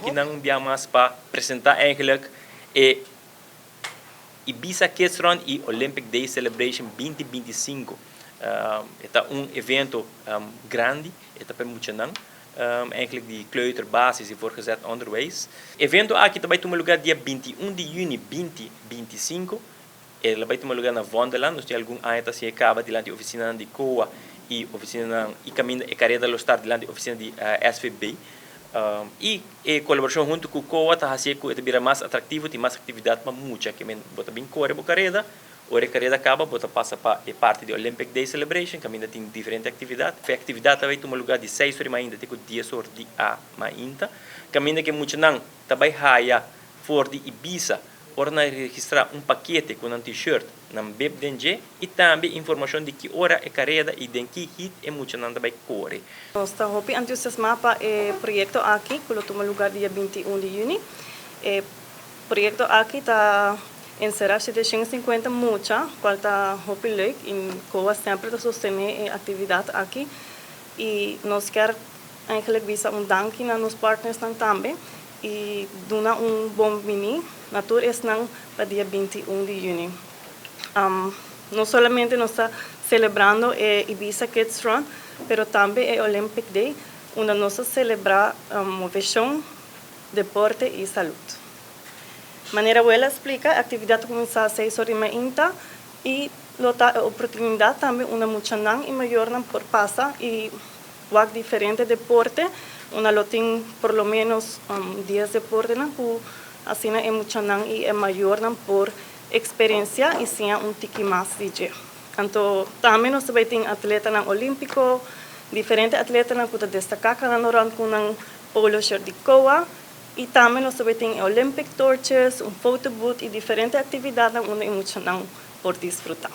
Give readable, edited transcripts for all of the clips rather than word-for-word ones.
Akinan un bia mas pa presenta eigenlijk e Ibisa Kids Run y Olympic Day Celebration 2025. E ta un evento grandi, e ta pa muchanan, eigenlijk di kleuter, basis y voortgezet onderwijs. Evento aki ta bay tuma lugar dia 21 di juni 2025. E ta bay tuma lugar na Wonderland. Nos tin algun aña ta haci'e caba dilanti oficina di COA y oficina y caminda e careda lo start dilanti oficina di SVB. Y e colaboracion hunto cu COA ta haci'e cu e ta bira mas atractivo, tin mas actividad pa mucha. Kemen bo ta bin core bo careda, ora e careda caba bo ta pasa pa e parti di Olympic Day Celebration, caminda tin diferente actividad. E actividad ta bay tuma lugar di 6 or di mainta te cu 10 or di a mainta. Caminda cu e muchanan ta bay haya for di Ibisa ora nan registra un pakete cu nan t-shirt, nan bib den dje y tambe informacion di ki ora e careda y den ki heat e muchanan ta bay core. Nos ta hopi entusiasma pa e proyecto aki cu lo tuma lugar dia 21 di juni. E proyecto aki ta encera 750 mucha, cual ta hopi leuk y COA semper ta sostene e actividad aki y nos kier eigenlijk bisa un danki na nos partners nan tambe y duna un bon bini na tur esnan pa dia 21 di juni. No solamente nos ta celebrando e Ibisa Kids Run, pero tambe e Olympic Day, unda nos ta celebra movecion, deporte y salud. Manera Wela a splica, e actividad ta cuminsa 6 or di mainta y lo ta e oportunidad tambe unda muchanan y mayornan por pasa y wak diferente deporte, unda lo tin por lo menos 10 deportenan cu asina e muchanan y e mayornan por experiencia y siña un tiki mas di dje. Anto tambe nos tambe tin atletanan olimpico, diferente atletanan cu ta destaca canando rond cu nan polo shirt di COA y tambe nos tambe tin Olympic torches, un photo booth y diferente actividadnan unda e muchanan por disfruta.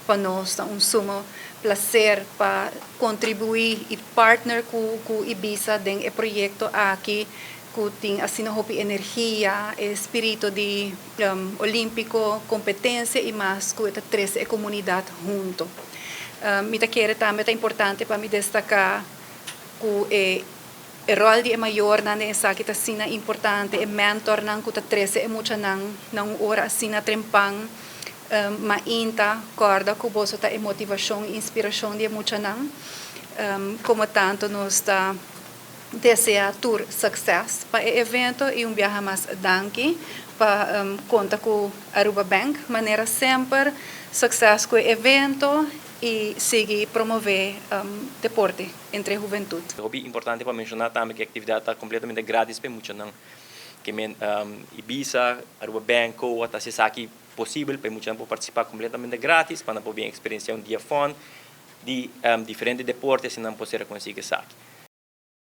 Pa nos ta un sumo placer pa contribui y partner cu Ibisa den e proyecto aki cu tin asina hopi energia, e spirito di olimpico, competencia y mas cu ta trece e comunidad hunto. Mi ta kere tambe ta importante pa mi destaca cu e rol di e mayornan den esaki ta asina importante, e mentornan cu ta trece e muchanan na un ora asina trempan mainta, corda cu boso ta e motivacion y inspiracion di e muchanan. Como tanto nos ta desea tur succes pa e evento y un biaha mas danki pa conta cu Aruba Bank. Manera semper, succes cu e evento y sigui promove deporte entre hubentud. Hopi importante pa menciona tambe cu e actividad ta completamente gratis pa muchanan. Kemen Ibisa, Aruba Bank, COA ta haci esaki posibel pa muchanan por participa completamente gratis pa nan por bin experiencia un dia fun di diferente deporte si nan por ser consigue esaki.